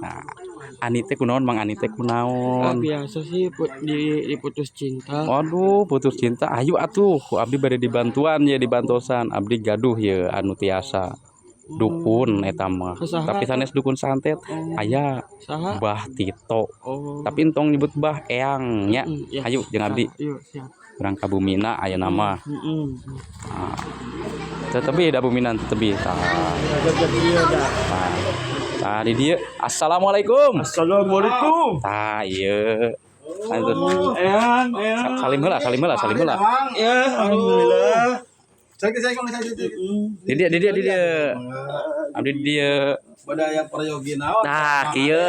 Nah, Ani teh kunaon, Mang Ani teh Ah, kunaon? Biasa sih diputus cinta. Waduh, putus cinta. Ayo atuh, ku abdi bade dibantuan ya, dibantosan. Abdi gaduh ya anu tiasa dukun eta mah. Saha? Tapi sanes dukun santet. Oh. Aya. Saha? Bah Tito. Oh. Tapi entong nyebut bah, eyang nya. Ya. Ayo jeung abdi. Ayo, siap. Urang ka bumina aya mah. Tetapi da bumina teu tah. Iya dah. Tah. Tah, di dieu. Assalamualaikum. Assalamualaikum. Tah, ieu. Aduh. Eyang, eyang. Salim heula, salim heula, salim heula. Ya, alhamdulillah. Saya saya saya saya. Di dieu, di dieu, di dieu. Abdi di dieu. Bade aya peryogi naon? Tah, kieu.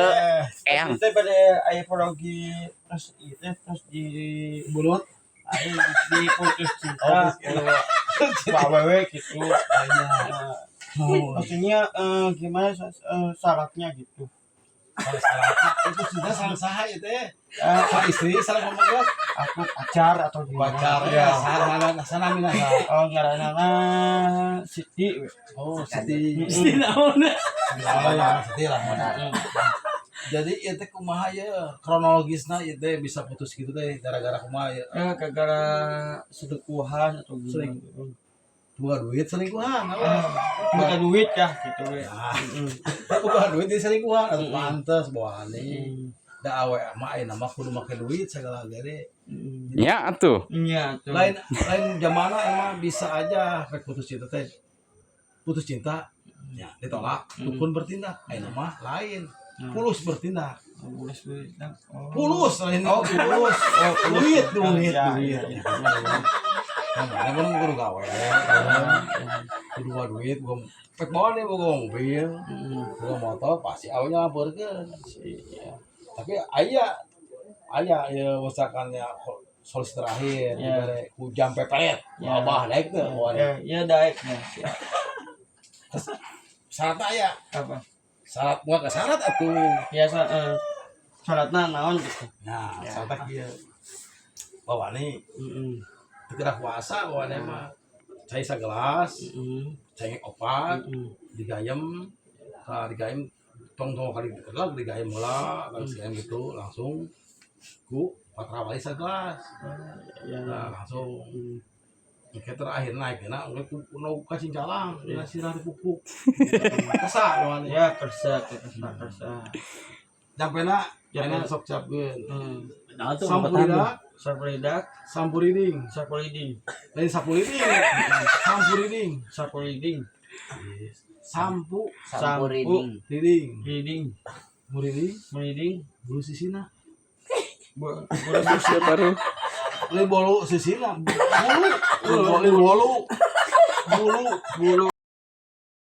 Eyang. Itu pada aya peryogi terus itu terus di Bulut. Aya diputus cinta ku awewe gitu. Nah, maksudnya gimana syaratnya gitu? Kalau syaratnya itu sudah salah saha itu teh. Eh, Sa istri salah ngomong. Aku pacar atau gimana? Pacar ya. Saha sana mina? Oh, ngaranna Siti we. Oh, Siti. Siti naon? Oh ya, Siti lah. Jadi ieu teh kumaha ya kronologisna ieu teh bisa putus gitu teh gara-gara kumaha ya? Ya, gara-gara selingkuhan atau gimana? Bukan duit selingkuhan apa? Bukan duit ya gitu we. Ah, bukan duit di selingkuhan atau pantes bawaane. Da awe mah ayeuna mah kudu make duit segala gede. Nya atuh. Iya tuh. Lain lain zamana emang bisa aja rek putus cinta teh, putus cinta ya ditolak, dukun bertindak. Ayeuna mah lain, pulus bertindak. Oh, pulus bertindak. Oh. Pulus lain. Oh, pulus. Oh, pulus. Duit, duit, Ya, duit. iya. Nah, mana kudu gawe, kudu bawa duit, boga pek bawa nih, boga mobil, boga motor, pasti awalnya laporkeun. Iya. Tapi aya aya ya misalkan ya solusi terakhir dibere ku jam peperet. Abah daek teu bawa? Ya, ya daek ya. Siap. Syarat aya. Apa? Syarat gua ke syarat atuh. Biasa syaratna naon gitu. Nah, syaratna kieu, bawa nih teu kedah puasa, bawa mah cai sagelas, cengek opat, digayem. Nah, digayem tong tong kali lah, digayem heula, langsung digayem gitu langsung ku patrawali sagelas. Ya. Nah, langsung. Oke, terakhir naik na engke ku nu kacincalang dina sirah dipupuk kersa doang. Ya, kersa, kersa, kersa. Jampena jampena sok siapkeun. Nah, tuh. Sampuridak. Sampuridak. Sampuriding. Sapuriding. Lain sapuriding, sampuriding. Sapuriding. Sampu. Sampuriding. Riding. Riding. Muriding. Muriding. Bulu sisina. Bulu. Siapa baru? Lain bolu sisina, bulu, bulu, bulu, bulu. Bulu.